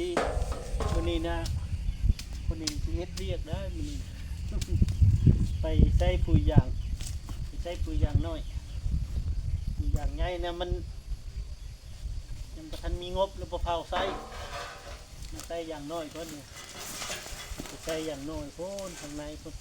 ທີ່ມື້ນີ້ນະ ມື້ນີ້ຊິເຮັດວຽກໄດ້ມື້ນີ້ ໄປໃສ່ປຸຍຢາງ ໄປໃສ່ປຸຍຢາງນ້ອຍ ຢາງໃຫຍ່ນະ ມັນຍັງບໍ່ທັນມີງົບ ຫຼືບໍ່ພາວໃຊ້ ມາໃສ່ຢາງນ້ອຍກ່ອນນີ້ ໄປໃສ່ຢາງນ້ອຍພຸ້ນ ທາງໃນພຸ້ນ.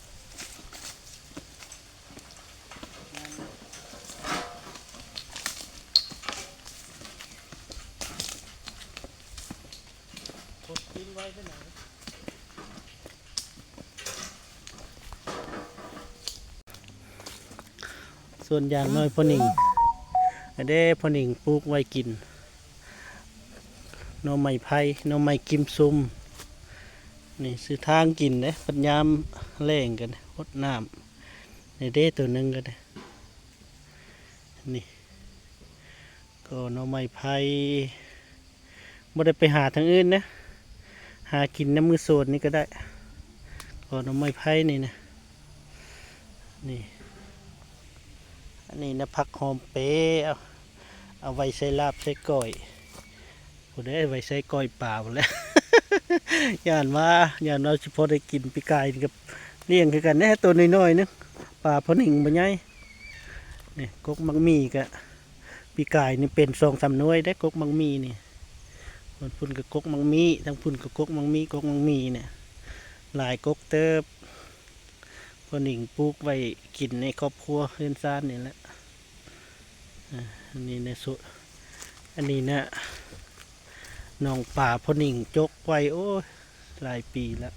ສວນຢາງນ້ອຍພໍ່ໜິງ ອັນເດ້ພໍ່ໜິງປູກໄວ້ກິນ ໜໍ່ໄມ້ໄຜ່ ໜໍ່ໄມ້ກິມຊຸມ ນີ້ຊື້ທາງກິນເດ້ ບັດຍາມແລ້ງກັນຫົດນ້ຳ ນີ້ເດ້ໂຕໜຶ່ງກໍໄດ້ ນີ້ກໍໜໍ່ໄມ້ໄຜ່ ບໍ່ໄດ້ໄປຫາທາງອື່ນນະ ຫາກິນນຳມື້ໂສນນີ້ກໍໄດ້ ກໍໜໍ່ໄມ້ໄຜ່ນີ້ນະ ນີ້ ອັນນີ້ນະ ຜັກຫອມເປ ເອົາ ເອົາໄວ້ໃສ່ລາບໃສ່ກ້ອຍ ຜູ້ໃດໄວ້ໃສ່ກ້ອຍປາພຸ້ນແຫຼະ ຢ້ານວ່າ ຢ້ານວ່າຊິພໍໄດ້ກິນ ປີກາຍນີ້ກໍລ້ຽງຄືກັນເດ້ ໂຕນ້ອຍໆໜຶ່ງ ປາພໍ່ໜິງບໍ່ໃຫຍ່ ນີ້ກົກໝາກໝີ່ກະ ປີກາຍນີ້ເປັນສອງສາມໜ່ວຍເດ້ ກົກໝາກໝີ່ນີ້ ບາງຄົນກໍກົກໝາກໝີ່ ທາງພຸ້ນກໍກົກໝາກໝີ່ ກົກໝາກໝີ່ນີ້ ຫຼາຍກົກເຕີບ ພໍ່ໜິງປູກໄວ້ກິນໃນຄອບຄົວເຮືອນຊານນີ້ແຫຼະ ອາ ອັນນີ້ນະ ອັນນີ້ນະ ໜອງປາພໍ່ໜິງຈົກໄວ້ ໂອ້ຍ ຫຼາຍປີແລ້ວ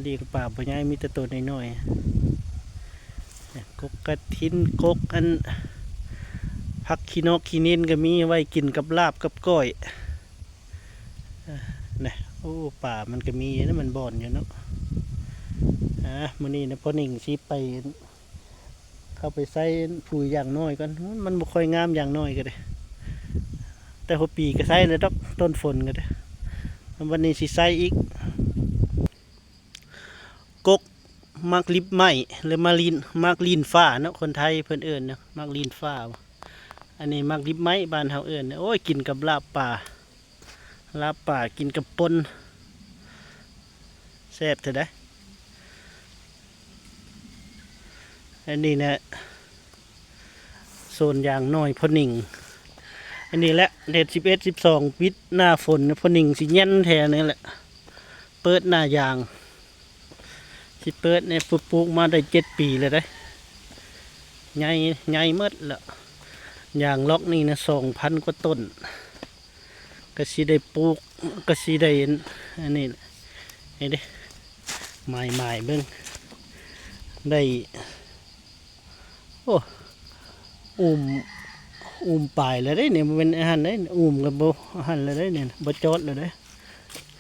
ລ້ຽງປາບໍ່ໃຫຍ່ ມີແຕ່ໂຕນ້ອຍໆ ກົກກະຖິນ ກົກອັນ ຜັກຂີ້ນອກຂີ້ເໜັນກໍມີ ໄວ້ກິນກັບລາບກັບກ້ອຍ ນະ ໂອ້ ປາມັນກໍມີນະ ມັນບ່ອນຢູ່ເນາະ ອາ ມື້ນີ້ນະ ພໍ່ໜິງຊິໄປ ເຂົ້າໄປໃສ່ປຸຍຢາງນ້ອຍກ່ອນ ມັນບໍ່ຄ່ອຍງາມຢາງນ້ອຍກໍໄດ້ ແຕ່ຫົວປີກໍໃສ່ແລ້ວດອກ ຕົ້ນຝົນກໍໄດ້ ວັນນີ້ຊິໃສ່ອີກ ກົກໝາກລິບໄມ້ ຫຼືໝາກລີນ ໝາກລີນຟ້າເນາະ ຄົນໄທເພິ່ນເອີ້ນນະ ໝາກລີນຟ້າ ອັນນີ້ໝາກລິບໄມ້ ບ້ານເຮົາເອີ້ນ ໂອ້ຍ ກິນກັບລາບປາ ລາບປາກິນກັບປົ່ນ ແຊບແທ້ໃດ໋ ອັນນີ້ນະ ສວນຢາງນ້ອຍພໍ່ໜິງ ອັນນີ້ແຫຼະ ເດືອນສິບເອັດ ສິບສອງ ປິດໜ້າຝົນ ພໍ່ໜິງຊິແຍ່ນແທ້ນີ້ແຫຼະ ເປີດໜ້າຢາງ ຊິເປີດນີ້ ປູກ ປູກມາໄດ້ເຈັດປີແລ້ວເດ້ ໃຫຍ່ ໃຫຍ່ໝົດແລ້ວ ຢາງລັອກນີ້ນະ ສອງພັນກວ່າຕົ້ນ ກໍຊິໄດ້ປູກ ກໍຊິໄດ້ອັນນີ້ ນີ້ເດ້ ໝາຍໆເບິ່ງ ໄດ້ ໂອ້ ອູ້ມ ອູ້ມປາຍແລ້ວເດ້ນີ້ ບໍ່ແມ່ນອັນນັ້ນເດ້ ອູ້ມກໍບໍ່ອັນນັ້ນແລ້ວເດ້ນີ້ ບໍ່ຈອດແລ້ວເດ້ ນີ້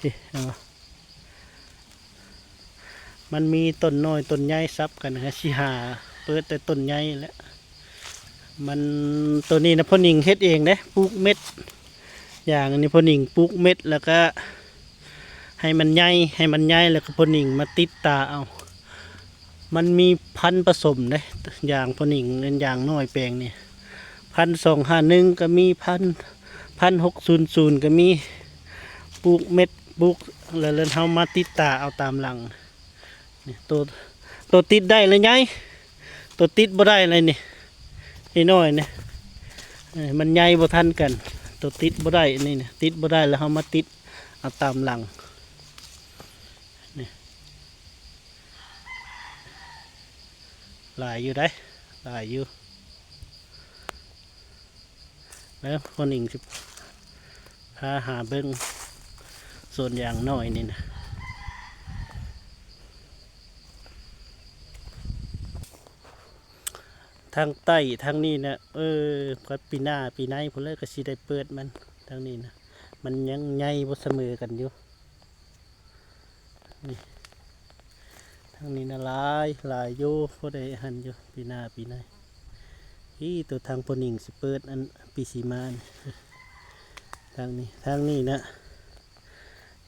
ເຫັນບໍ່? ມັນມີຕົ້ນນ້ອຍຕົ້ນໃຫຍ່ສັບກັນ ກໍຊິຫາເປີດແຕ່ຕົ້ນໃຫຍ່ແຫຼະ ມັນ ໂຕນີ້ນະ ພໍ່ໜິງເຮັດເອງເດ້ ປູກເມັດ ຢ່າງອັນນີ້ພໍ່ໜິງປູກເມັດ ແລ້ວກໍໃຫ້ມັນໃຫຍ່ ໃຫ້ມັນໃຫຍ່ ແລ້ວກໍພໍ່ໜິງມາຕິດຕາເອົາ ມັນມີພັນປະສົມເດ້ ຢາງພໍ່ໜິງ ຢາງນ້ອຍແປງນີ້ ພັນສອງຫ້າໜຶ່ງກໍມີ ພັນ ພັນຫົກສູນສູນກໍມີ ປູກເມັດ ປູກ ແລ້ວເຮົາມາຕິດຕາເອົາຕາມຫຼັງ ນີ້ ໂຕ ໂຕຕິດໄດ້ລະໃຫຍ່ ໂຕຕິດບໍ່ໄດ້ລະນີ້ ນ້ອຍໆນີ້ ເອີ ມັນໃຫຍ່ບໍ່ທັນກັນ ໂຕຕິດບໍ່ໄດ້ນີ້ ຕິດບໍ່ໄດ້ ແລ້ວເຮົາມາຕິດເອົາຕາມຫຼັງ ນີ້ ຫຼາຍຢູ່ໃດ໋ ຫຼາຍຢູ່ ແລ້ວພໍ່ໜິງຊິພາຫາເບິ່ງສວນຢາງນ້ອຍນີ້ນະ ທາງໃຕ້ທາງນີ້ນະ ເອີ ກໍປີໜ້າປີໃນພຸ້ນແຫຼະ ກໍຊິໄດ້ເປີດມັນ ທາງນີ້ນະ ມັນຍັງໃຫຍ່ບໍ່ສະເໝີກັນຢູ່. ນີ້ ທາງນີ້ນະ ຫຼາຍ ຫຼາຍຢູ່ ພໍໄດ້ຫັ້ນຢູ່ ປີໜ້າປີໃນ ອີ່ ໂຕທາງພໍ່ໜິງຊິເປີດ ອັນປີຊິມານີ້ ທາງນີ້ ທາງນີ້ນະ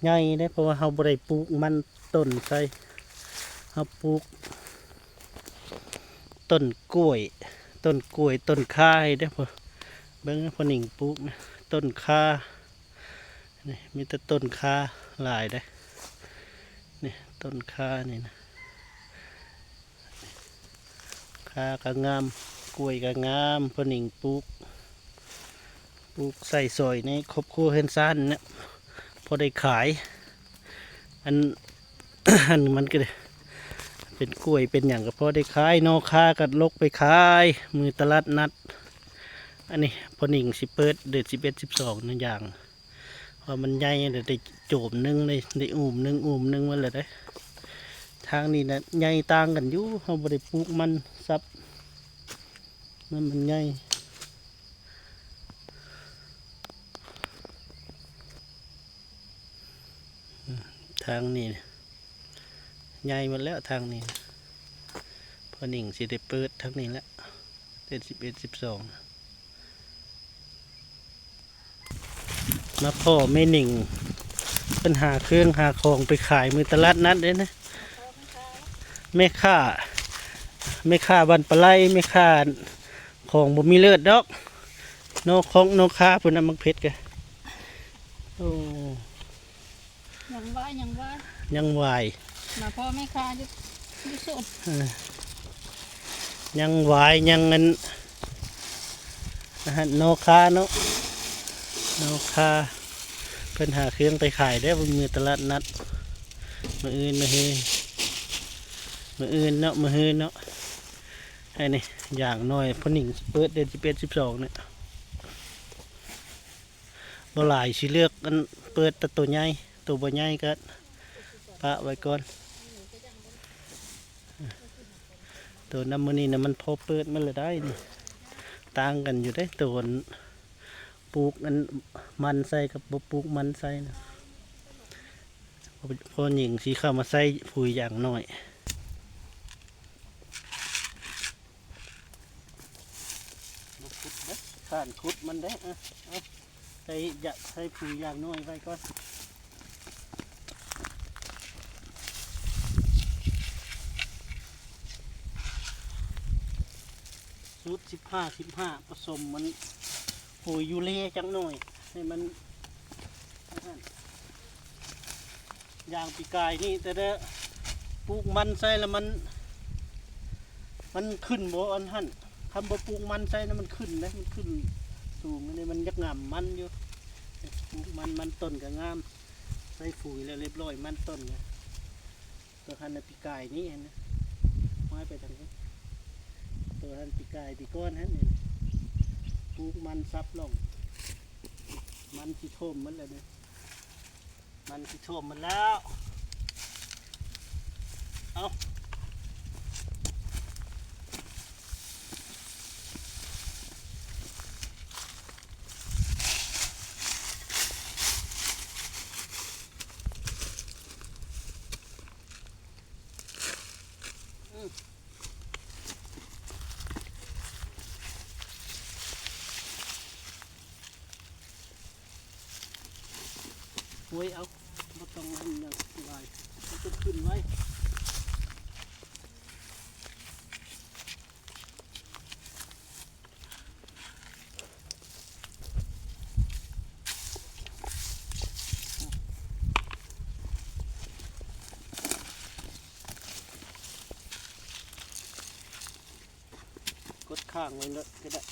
ໃຫຍ່ເດ້ ເພາະວ່າເຮົາບໍ່ໄດ້ປູກມັນຕົ້ນໃສ່ ເຮົາປູກຕົ້ນກ້ວຍ ຕົ້ນກ້ວຍ ຕົ້ນຂ່າໃຫ້ເດ້ ເບິ່ງພໍ່ໜິງປູກນະ ຕົ້ນຂ່າ ນີ້ມີແຕ່ຕົ້ນຂ່າຫຼາຍເດ້. ນີ້ຕົ້ນຂ່ານີ້ນະ ຂ່າກໍງາມ ກ້ວຍກໍງາມ. ພໍ່ໜິງປູກ ປູກໃສ່ສອຍໃນຄອບຄົວເຮືອນຊານນີ້ ພໍໄດ້ຂາຍ. ອັນ ອັນມັນກໍເປັນກ້ວຍເປັນຫຍັງກໍພໍໄດ້ຂາຍ. ໜໍ່ຂ່າກໍລົກໄປຂາຍມື້ຕະຫຼາດນັດ. ອັນນີ້ພໍ່ໜິງຊິເປີດເດືອນສິບເອັດ ສິບສອງນະ ຢາງ ເພາະມັນໃຫຍ່ແລ້ວ ໄດ້ໂຈມໜຶ່ງ ໄດ້ ໄດ້ອູມໜຶ່ງ ອູມໜຶ່ງມາແລ້ວເດ້. ທາງນີ້ນະໃຫຍ່ຕ່າງກັນຢູ່ ເຮົາບໍ່ໄດ້ປູກມັນສັບ ມັນ ມັນໃຫຍ່. ທາງນີ້ໃຫຍ່ໝົດແລ້ວ ທາງນີ້. ພໍ່ໜິງຊິໄດ້ເປີດທາງນີ້ແຫຼະ ເດືອນສິບເອັດ ສິບສອງ. ມາພໍ້ແມ່ໜິງ ເພິ່ນຫາເຄື່ອງຫາຂອງໄປຂາຍມື້ຕະຫຼາດນັດເດ້ນະ. ແມ່ຄ້າ ແມ່ຄ້າບ້ານປາໄລ ແມ່ຄ້າຂອງບໍ່ມີເລີດດອກ. ໜໍ່ຂອງ ໜໍ່ຂ່າພຸ້ນນະ ໝາກເຜັດກະ ໂອ້ ຍັງຫວາຍ ຍັງຫວາຍ ຍັງຫວາຍ. ມາພໍ້ແມ່ຄ້າຢູ່ ຢູ່ສວນ ເອີ ຍັງຫວາຍ ຍັງອັນ ອັນນັ້ນ ໜໍ່ຂ່າເນາະ ໜໍ່ຂ່າ. ເພິ່ນຫາເຄື່ອງໄປຂາຍເດ້ ມື້ຕະຫຼາດນັດ ມື້ອື່ນ ມື້ຮື ມື້ອື່ນເນາະ ມື້ຮືເນາະ. ອັນນີ້ຢ່າງໜ້ອຍ ພໍ່ໜິງເປີດເດືອນສິບເອັດ ສິບສອງນີ້ ບໍ່ຫຼາຍ ຊິເລືອກອັນເປີດແຕ່ໂຕໃຫຍ່ ໂຕບໍ່ໃຫຍ່ກໍປະໄວ້ກ່ອນ. ໂຕນຳມື້ນີ້ນະ ມັນພໍເປີດມັນລະໄດ້ນີ້ ຕ່າງກັນຢູ່ເດ້. ໂຕອັນປູກອັນມັນໃສ່ກັບບໍ່ປູກມັນໃສ່ນະ ພໍ່ ພໍ່ໜິງຊິເຂົ້າມາໃສ່ປຸ໋ຍຢ່າງໜ້ອຍ. ບໍ່ຂຸດເດ້ ຂ້ານຂຸດມັນເດ້. ເອົາ ໃສ່ຢາ ໃສ່ປຸ໋ຍຢ່າງໜ້ອຍໄວ້ກ່ອນ ສູດສິບຫ້າ ສິບຫ້າ ປະສົມມັນ ປຸ໋ຍຢູເຣຍຈັກໜ້ອຍ ໃຫ້ມັນ ອັນນັ້ນ ຢ່າງປີກາຍນີ້ ແຕ່ ແຕ່ປູກມັນໃສ່ແລ້ວມັນ ມັນຂຶ້ນບໍ່ອັນຫັ້ນ. ຄັນບໍ່ປູກມັນໃສ່ນະ ມັນຂຶ້ນເດ້ ມັນຂຶ້ນສູງ. ອັນນີ້ມັນຢາກງາມມັນຢູ່ ປູກມັນ ມັນຕົ້ນກໍງາມ ໃສ່ປຸ໋ຍແລ້ວລຽບຮ້ອຍ ມັນຕົ້ນນະ. ໂຕຫັ້ນນະ ປີກາຍນີ້ຫັ້ນນະ ມາໄປທາງນີ້ ໂຕຫັ້ນປີກາຍ ປີກ່ອນຫັ້ນນີ້ ປູກມັນສັບລ່ອງ ມັນຊິຖ້ວມໝົດແລ້ວນີ້ ມັນຊິຖ້ວມໝົດແລ້ວ. ເອົາ ໂອ້ຍ ເອົາ ບໍ່ຕ້ອງອັນຫຍັງຫຼາຍ ມັນຈະຂຶ້ນໄວ. ກົດຄ້າງໄວ້ເລີຍກໍໄດ້.